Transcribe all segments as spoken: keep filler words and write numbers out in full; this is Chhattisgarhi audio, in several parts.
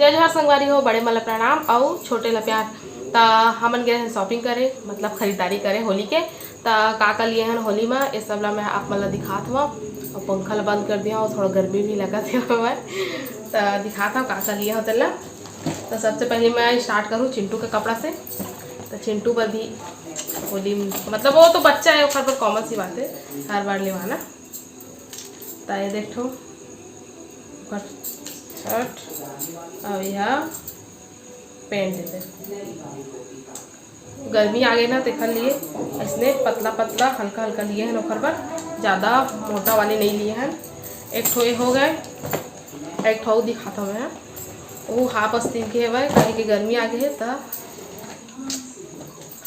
जय जोहार संगवारी हो, बड़े मन ला प्रणाम अउ छोटे ला प्यार। त हमन गे रहेन shopping करे, मतलब खरीदारी करे होली के। त का का लिए हन होली म, ये सब ला मैं आप मन ला दिखात हवं। अउ पंखा ला बंद कर दिया हूँ, थोड़ा गर्मी भी लगत हे हवय। त दिखात हवं का का लिए हवं तेला। त सबसे पहले मैं start करूँ चिंटू के कपड़ा से। त चिंटू बर भी होली म-, मतलब वो तो बच्चा है, ओकर बर common सी बात है, हर बार लेवाना। त ये देख ठो, ओकर shirt अउ यह pant दे दे। गर्मी आ गई ना, तेखर लिए इसने पतला पतला, हल्का हल्का लिए हैं ओकर बर, ज़्यादा मोटा वाले नहीं लिए हैं। एक ठो ये हो गए, एक ठो अउ दिखाता हूँ मैं, वो half आस्तीन के हवय, काहे कि गर्मी आ गई है त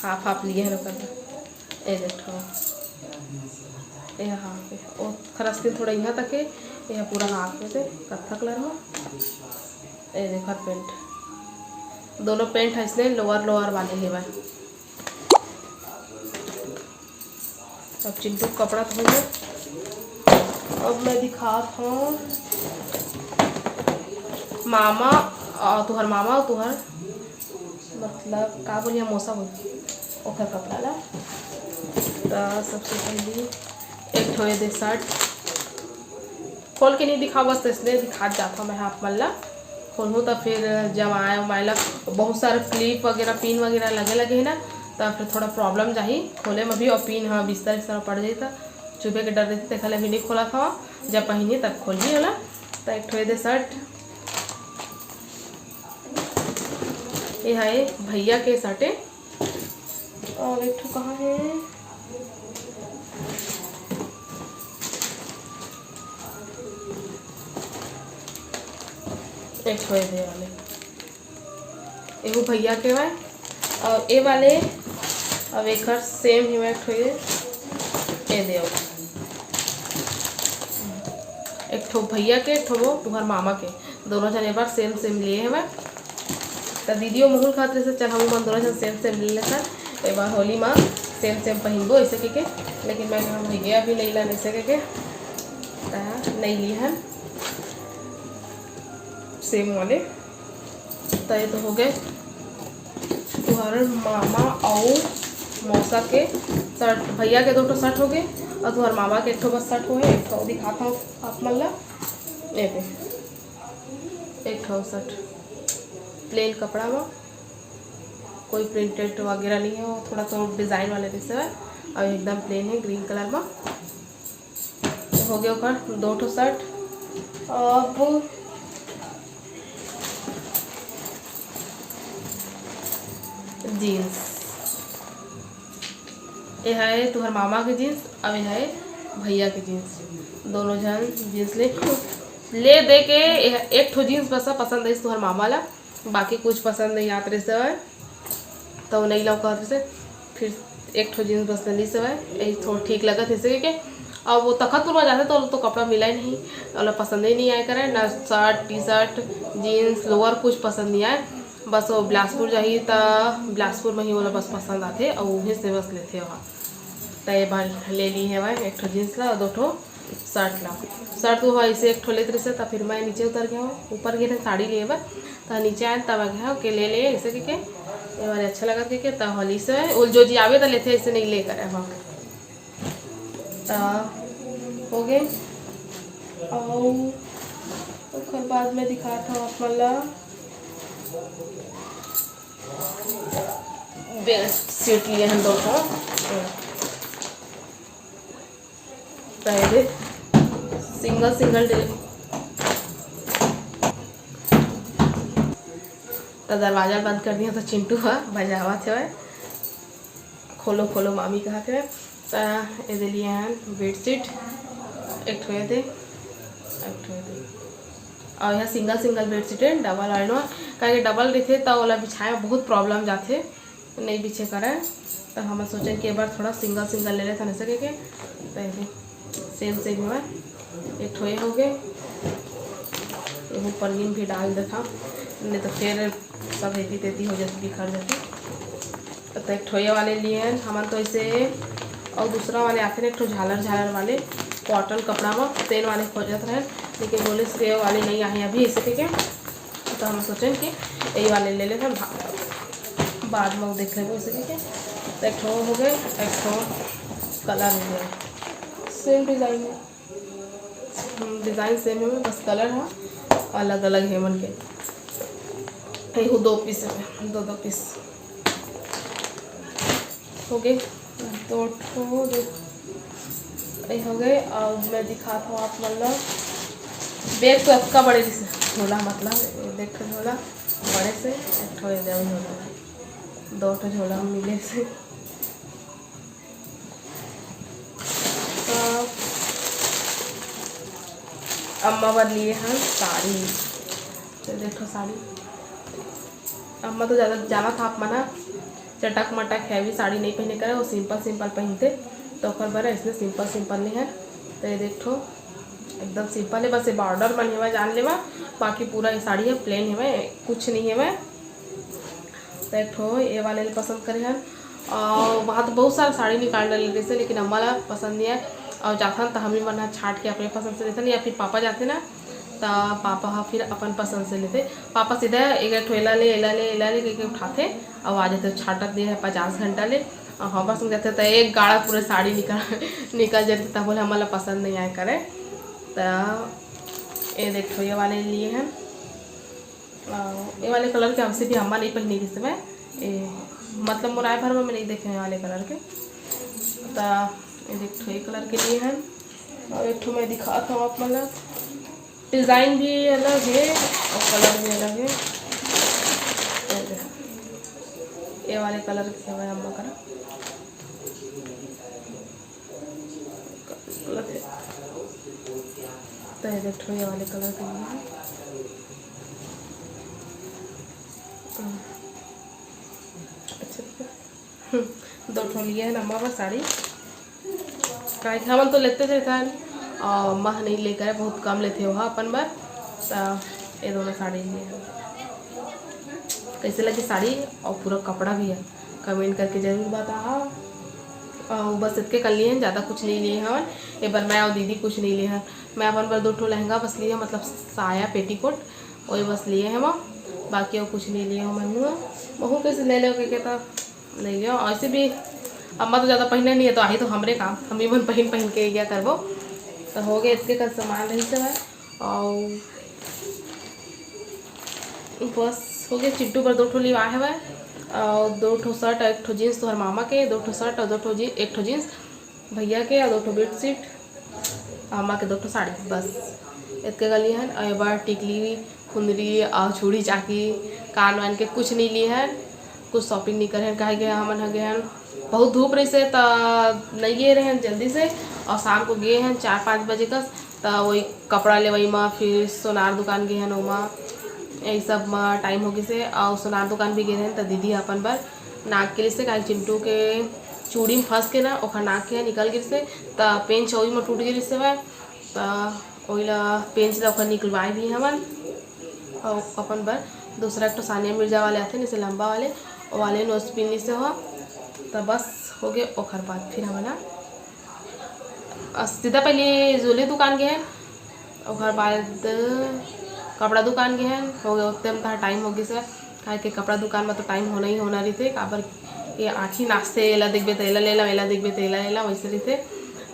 half half लिए हैं ओकर बर। ये देख ठो, ये half है, वो खरस्तीन थोड़ा यहाँ तक है, ये पूरा half है से कत्था colour में। ये देखो pant, दोनों pant है इसने lower lower वाले हेवय। अब चिंटू के कपड़ा धो लो। अब मैं दिखात हूँ मामा, अ, तुहर मामा, तुहर मतलब का बोलिए, मौसा बोल, ओखर कपड़ा ला। त सबसे पहली एक ठो ये दे shirt खोल के नहीं दिखाओ, बस इसने दिखात जात हूँ मैं आप मन ला। खोलहूँ त फिर जमाए उमाए ला बहुत सारा clip वगैरह, pin वगैरह लगे लगे है ना, त फिर थोड़ा problem जाही खोले में भी। और pin, हाँ, बिस्तर इस्तर पड़ जाही त चुभे के डर रही, तेखर ले भी नहीं खोला था। जब पहिनी तब खोलही ओला। त एक ठो ये दे shirt, ये है भैया के shirt है। और एक ठो कहाँ है, एक ठो ये दे वाले, एगो भैया के बा। और ये वाले, अब एकर same ही मैं एक ठो ये, ये दे, एक ठो भैया के, एक ठो वो तुम्हार मामा के, दोनों जन एक बार same same लिए हवे। त दीदियो मुहुल खातिर से चल, हम मन दोनों जन same same ले लेथन। एक बार होली मा same same पहिनबो ऐसे के, के। लेकिन मैं कहा, "भैया अभी नहीं लन," ऐसे के, के। त नहीं लिए हन same वाले। त ये तो हो गए तुहर मामा अउ मौसा के shirt, भैया के दो ठो shirt हो गए और तुहर मामा के एक ठो बस shirt हो है, एक ठो दिखाता हूँ आप मन ला। ये दे, एक ठो shirt plain कपड़ा में, कोई printed वगैरह नहीं है, वो थोड़ा तो design वाले जैसे है और एकदम plain है green colour में। हो गया ओकर दो ठो shirt। अब jeans, ये है तुहर मामा के jeans, अब ये है भैया के jeans। दोनों जन jeans ले, ले दे के ये एक ठो jeans बस पसंद है तुहर मामा ला, बाकी कुछ पसंद नहीं आत रहे से। तो नहीं लौका से फिर एक ठो jeans बस ले से भाई, यही थोड़ा ठीक लगत है इसे के। अब वो तखतपुर में जाते तो, तो कपड़ा मिला ही नहीं, ओला पसंद ही नहीं आया करे ना, shirt, T-shirt, jeans, lower कुछ पसंद नहीं आए। बस वो बिलासपुर जाही त बिलासपुर में ही ओला बस पसंद आथे और वहीं से बस लेथे वहाँ। त ये बार ले ली है भाई एक ठो jeans ला और दो ठो shirt ला। Shirt तो वैसे एक ठो लेत रहिसे, त फिर मैं नीचे उतर गया हूँ, ऊपर गे साड़ी लेबर, त नीचे आए तब आ गया हूँ के ले ले ऐसे के, के ये वाले अच्छा लगत के, के त होली से उल जो जी आवे त लेथे, ऐसे नहीं ले करे हम। त हो गए, और ओकर बाद में दिखात हूँ आप मन ला। बेडशीट लिए हम दो ठो, पहले सिंगल सिंगल डे। तो दरवाजा बंद कर दिया, तो चिंटू ह बजावत हवय, "खोलो, खोलो मामी," कहत हवय। त एदे लिए हन बेडशीट, एक ठो एदे, एक ठो एदे। और यह सिंगल सिंगल बेडशीट है, डबल वाले नो, काहे कि डबल रहिथे त ओला बिछाए में बहुत प्रॉब्लम जाथे, नहीं बिछे करे। त हमन सोचेन कि ए बार थोड़ा सिंगल सिंगल ले लेथन ऐसे करके। त एदे सेम सेम हवय, एक ठो ये हो गए, एहू पन्नी में भी डाल देथव, नहीं तो फिर सब एती तेती हो जाती, बिखर जाती। त एक ठो ये वाले लिए हैं हमन तो ऐसे, और दूसरा वाले आते हैं एक ठो झालर झालर वाले कॉटन कपड़ा में, तेन वाले खोजत रहे, लेकिन बोले से ये वाले नहीं आए अभी ऐसे करके। तो हम सोचेन कि यही वाले ले लेथन, भा-, बाद में देख लेबो उसे के। तो एक ठो हो गए, एक ठो कलर हो गए, सेम डिजाइन है। हम्म, डिजाइन सेम है, बस कलर है अलग अलग है मन के। यही दो पीस है, दो दो पीस हो गए, दो ठो, दो, ये हो गए। और मैं दिखात हूँ आप मन ला, बैग तो अतका बड़े से झोला, मतलब ये देख ठो झोला बड़े से, एक ठो ये दे झोला, दो ठो झोला मिले से। तो अम्मा बर लिए हैं साड़ी, तो देखो साड़ी, अम्मा तो ज़्यादा जाना था आप मना, चटक मटक हैवी साड़ी नहीं पहने करे, वो सिंपल सिंपल पहनते, तो ओकर बर इसने सिंपल सिंपल नहीं है। तो ये देखो एकदम सिंपल है, बस ये बॉर्डर मन हेवय जान लेवा, बाकी पूरा ये साड़ी है प्लेन हेवय, कुछ नहीं हेवय। तो एक ठो ये वाले ल पसंद करे हन, और वहाँ तो बहुत सारा साड़ी निकाल डाले रहिसे, लेकिन अम्मा ला पसंद नहीं है। और जाथन तो हम ही मन ह छाट के अपने पसंद से लेथन, या फिर पापा जाथे ना, तो पापा ह फिर अपन पसंद से लेथे। पापा सीधा एक एक ठो एला ले, एला ले, एला ले करके उठाथे, और आ जाथे, छाटत दे है पचास घंटा ले, और हम पसंद जाथे तो एक गाड़ा पूरे साड़ी निकल निकल जाथे, तब बोले हमला पसंद नहीं आए करे। तो ये देख ठो ये वाले लिए हैं, अ, ये वाले कलर के हमसे भी अम्मा नहीं पहनी किस समय, ए, मतलब मोर आए भर में मैं नहीं देखे ये वाले कलर के। तो ये देख ठो ये कलर के लिए हैं, और एक ठो मैं दिखात हूँ आप मन ला, डिजाइन भी अलग है और कलर भी अलग है। ये देखो, ये वाले कलर के हमारे अम्मा करा गलत है। तो ये देख ठो ये वाले कलर के लिए है। हम्म। अच्छा, हम्म, दो ठो लिए है अम्मा बर साड़ी, काहे कि हमन तो लेते थे थान, और अम्मा ह नहीं लेकर बहुत कम लेथे वहाँ अपन बर। तो ये दोनों साड़ी लिए है। कैसे लगी साड़ी और पूरा कपड़ा भी है, कमेंट करके जरूर बताहा। और बस इतके कर लिए हैं, ज़्यादा कुछ नहीं लिए हवन। ये बार मैं और दीदी कुछ नहीं लिए हैं। मैं अपन बर दो ठो लहंगा बस लिए, मतलब साया पेटीकोट, वही बस लिए हैं वो, बाकी और कुछ नहीं लिए हो मन। बहू कैसे ले लो के, के तो ले लियो। ऐसे भी अम्मा तो ज़्यादा पहने नहीं है, तो आही तो हमरे काम, हम ही मन पहन पहन के क्या करबो। तो हो गए इतके का सामान रही से है। और बस हो गया, चिंटू बर दो ठो लिवा है वह, और दो ठो शर्ट और एक ठो जींस तोहर मामा के, दो ठो शर्ट और दो ठो जी एक ठो जींस भैया के, और दो ठो बेडशीट, अम्मा के दो ठो साड़ी, बस इतके का लिए हन। और ये बार टिकली, खुंदरी और चूड़ी चाकी, कान वान के कुछ नहीं लिए हन, कुछ शॉपिंग नहीं करे हन, काहे कि हमन ह गे हन बहुत धूप रही से, त नहीं गए रहे हन जल्दी से, और शाम को गए हन चार पाँच बजे कस, त वही कपड़ा लेवई मा, फिर सोनार दुकान गए हन, ओमा यही सब मा टाइम हो गइसे। और सोनार दुकान भी गए हन, त दीदी अपन बर नाक के लिए से, काहे चिंटू के चूड़ी में फंस के ना ओखर नाक के निकल गिर से, त पेंच ओही में टूट गिर से वह, त ओही ला पेंच ला ओखर निकलवाए भी हमन। और अपन बर दूसरा एक ठो सानिया मिर्जा वाले आथे, जैसे लंबा वाले, वो वाले नोच पीन से हो। त बस हो गए, ओखर बाद फिर हमन ह अ, सीधा पहले ज्वेलरी दुकान गए हन, ओकर बाद कपड़ा दुकान गए हन, हो गए, ओतने में तहार टाइम हो गइस हे, काहे के कपड़ा दुकान में तो टाइम होना ही होना रहिथे, काबर ये आँखी नाचथे, एला देखबे त एला लेला, एला देखबे त एला लेला, वैसे रहिथे।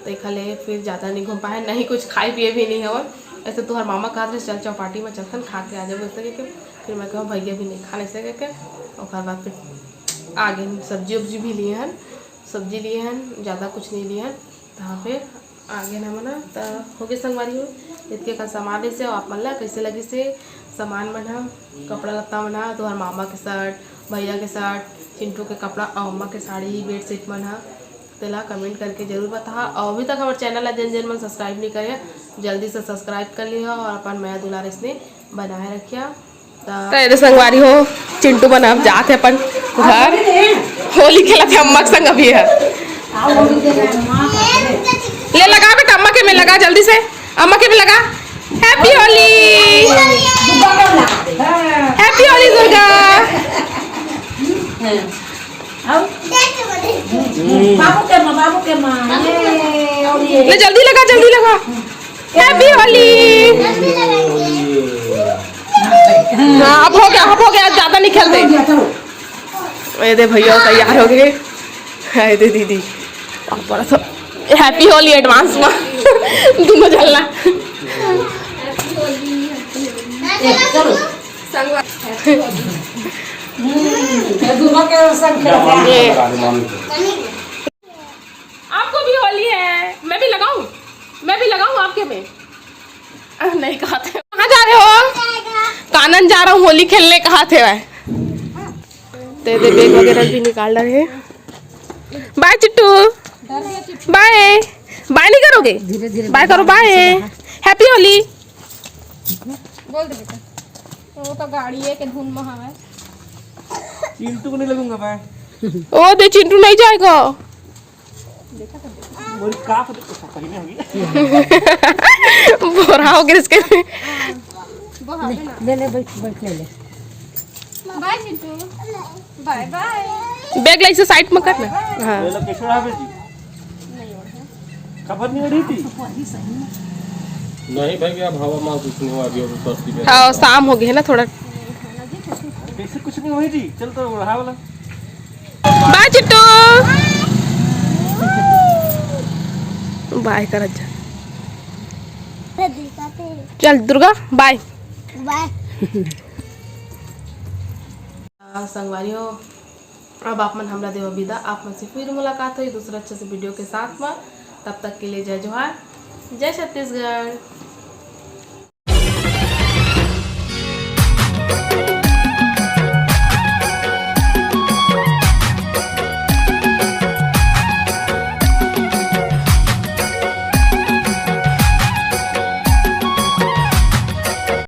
तो एखर ले फिर ज़्यादा नहीं घूम पाए, नहीं कुछ खाए पिए भी नहीं हवन। ऐसे तुहर मामा कहत रहे, "चल चौपाटी में चलथन, खा के आ जाबो," ऐसे कह के। फिर मैं कहूँ, "भैया भी नहीं खान," ऐसे कह के। ओकर बाद फिर आ गए, सब्जी उब्जी भी लिए हन, सब्जी लिए हन, ज़्यादा कुछ नहीं लिए हन। तहाँ फिर आगे ना मना त होगे संगवारी हो, इतके कन सामान रहिसे। अउ आप मन ला कइसे लगिसे सामान मन ह, कपड़ा लत्ता मन ह, तुहर मामा के शर्ट, भैया के शर्ट, चिंटू के कपड़ा अउ अम्मा के साड़ी, बेडशीट मन ह, तेला कमेंट करके जरूर बताहा। अउ अभी तक हमर चैनल ला जेन जेन मन सब्सक्राइब नइ करे, जल्दी से सब्सक्राइब कर लिहा अउ अपन मया दुलार अइसने बनाए रखिहा। त त एदे संगवारी हो, चिंटू मन अब जात हे अपन घर। होली खेलत हे अम्मा के संग अभी ह। ले लगा बेटा, अम्मा के में लगा जल्दी से, अम्मा के में लगा। Happy Holi, happy Holi Durga. बाबू के माँ, बाबू के माँ। ले जल्दी लगा, जल्दी लगा। हैप्पी होली। हाँ, अब हो गया, अब हो गया, ज्यादा नहीं खेलते। ये दे भैया तैयार हो गए। ये दे दीदी, बड़ा तो हैप्पी होली एडवांस में। दोनों जलना। ये आपको भी होली है, मैं भी लगाऊं, मैं भी लगाऊं आपके में। अ, नहीं कहा थे। कहाँ जा रहे हो? कानन जा रहा हूँ होली खेलने, कहा थे वह। दे दे, बैग वगैरह भी निकाल रहे हैं। बाय चिट्टू, बाय। बाय नहीं करोगे? बाय करो, बाय। हैप्पी होली। बोल दे बेटा। वो तो गाड़ी है के धुन में हवा है। चिंटू को नहीं लगूंगा मैं। ओ दे, चिंटू नहीं जाएगा। मोर का पहिले होगी। बोरा हो गया इसके। ले ले, बैठ बैठ, ले ले। बाय चिंटू। बाय बाय। बैग ला इसे साइड में कर ना। हाँ। ये लोग कैसे रहा बेटी? खबर नहीं हो रही थी। नहीं भाई, अब हवा मार कुछ नहीं हुआ अभी, अभी बस्ती में। हाँ, शाम हो गई है ना थोड़ा। कैसे कुछ नहीं हुई थी, चल तो रहा वाला। बाय चिट्टू। बाय कर जा। चल दुर्गा, बाय। बाय। आ, संगवारी हो, अब आप मन हमला देवा विदा। आप मन से फिर मुलाकात होई दूसरा अच्छा से वीडियो के साथ में। तब तक के लिए जय जोहार, जय छत्तीसगढ़।